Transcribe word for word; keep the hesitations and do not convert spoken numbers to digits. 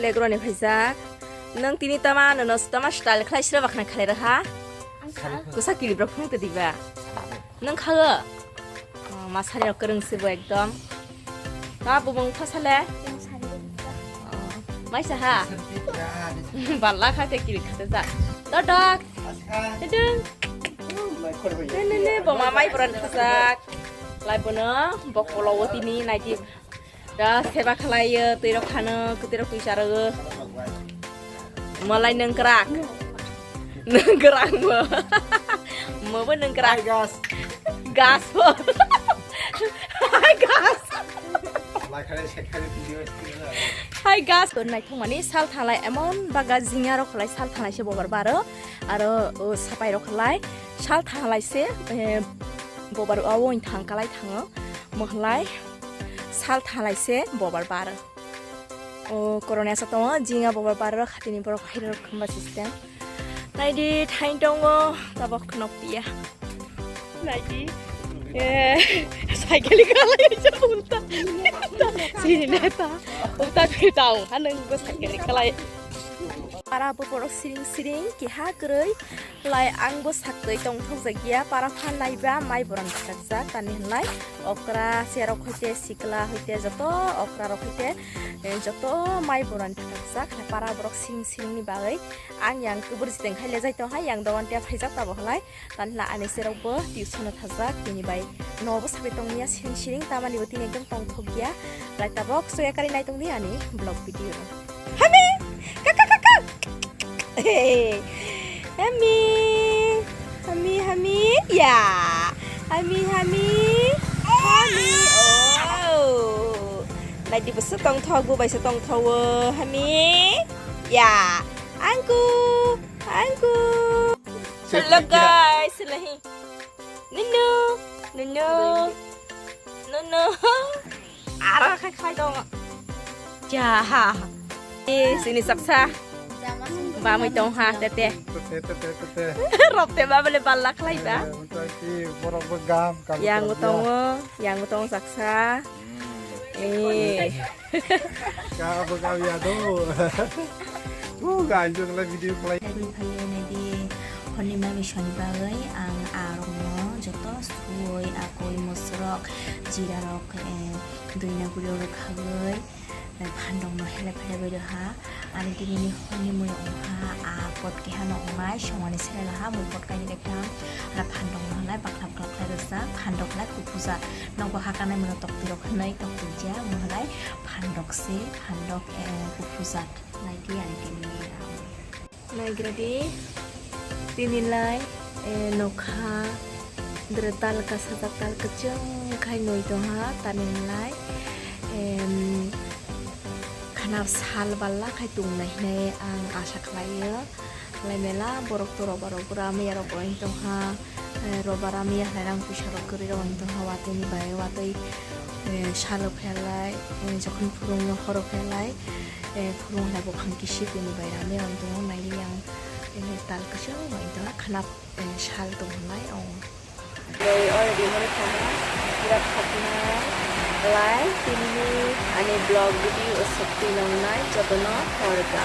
Legroni phaijak. Nwng tini tama nono tama style khlai sira bakna khlai raha. Kusa kili bro phung tadi ba. Nwng khago. Masani rok kwrwng se bo ekdom. Ma bumung thosale. Maisa ha. Balla kha te kili khate ja. Dodok. Dudung. Ne ne ne boma mai boran thajak. Lai bono bokolo o tini naidi. Da seba khlaiyo, twi rok khano, kwtwi rok twi charo. Malai nengkrak. Nengkrak mo. Mo bo nengkrak. Gas. Gas bo. Hai gas. Hai gas. To naithok mani sal thalai emon baga jingya rok khlai sal thalai se bobar baro. Aro o sapai rok khlai sal thalai se, eh, bobar o wng thang kalai thango. Mo khlai. Sal thalai se bobar bar. O koroni asa tongo, jinga bobar bar rok, hatini borok hai rok khumba system. Naidi thain tongo, tabok khwnok piya. Naidi. Eh, cycle kalai aja ulta. Sini neta. Ulta khe tau, haneng bo cycle kalai. Para bo borok siring siring, kiha kwrwi. Lai ang bo saktwi tongthokjakya, para phan naiba mai boran khakjak, tani hwnlai okra cherok hoite sikla hoite joto okra rok hoite, eh, joto mai boran khakjak, para borok sing singni bagwi ang yang kwbwrjiteng khai lejai tong hai, yang dogan tia phaijak tabo hwnlai, tani hwnlai ani cherok bo tuition o thajak, tini bai nobo sabai tongmia siring siring, tamani bo tini ekdom tongthokya, lai tabok soya kari nai tongdi ani vlog video no. Hami! Kaka, kaka! Hey! Hami! Hami, hami! Ya! Hami, hami! Hami! Oh! Naidi bwswk tongthok, bo baisa tongthok o. Hami! Ya! Angku! Angku! Hello guys! Selahi! Nunu! Nunu! Nunu! Ara khai khai dong. Ja. Eh, sini saksa. Bamui tong ha, tete. Tete, tete, tete. Rop te ba bole balla khlai ba. Eh, utai ki borok bo gam, kam Yang kam utongo, yang utongo saksa. Eh. Ka bo ka ya do. Ku ga anjo kala video khlai. Tebul phaiwi naidi honni mami soni bagwi ang arokno joto suwi akoi mosrok jira rok, eh, dui na guri rok khagwi, eh, phandok no hele phele bai rwha. Ani tini ni honni mui ongha a pot keha no ongnai songmani sele laha mui pot kainwi lekha. Ala phandok no halai baklap klap khlai rwjak, phandok halai kuphujak. Nogo hakanai mano toktwi rok hinwi toktwi ja, mo halai phandok se, phandok, eh, kuphujak. Naidi ani tini ni ram. Naigradi, tini lai, eh, nokha, dere tal kasajak tal kwchwng khai noi tongha, tani lai, em, khana sal balla khai tongnai hinwi ang asa khlaio. Lai mela borok to roba rok bwra maya rok wng tongha, eh, roba ra maya hai rang puisa rok kwrwi rok wng tongha watwi ni bai watwi, eh, salo phelai, eh, jokhon phurung no horo phelai, eh, phurung hai buphang kisi twi ni bai ra maya wng tongo naidi yang, eh, tal kwchwng wng tongha khana, eh, sal tong lai o. Already horo thangma, birat khaknai. Lai, tini ani vlog video o sokti nongnai, jotono hor ka.